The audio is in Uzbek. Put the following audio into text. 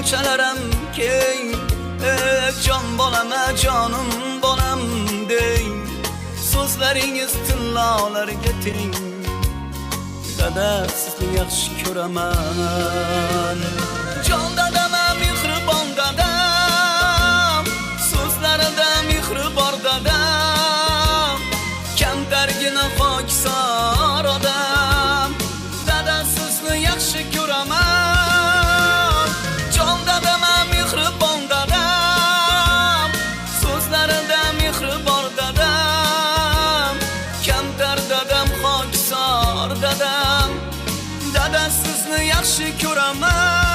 Ko'chalarim keng, jon bolama, jonim bolam deng. So'zlaringiz tillolarga teng. Dada, sizni yaxshi ko'raman. Jon dadam, mehribon dadam, so'zlarida mehri bor dadam. Kamtargina xokisor odam. Dada, sizni yaxshi ko'raman. Jon dadam, mehribon dadam, so'zlarida mehri bor dadam. Kamtar dadam, xokisor dadam. Dada, sizni yaxshi ko'raman.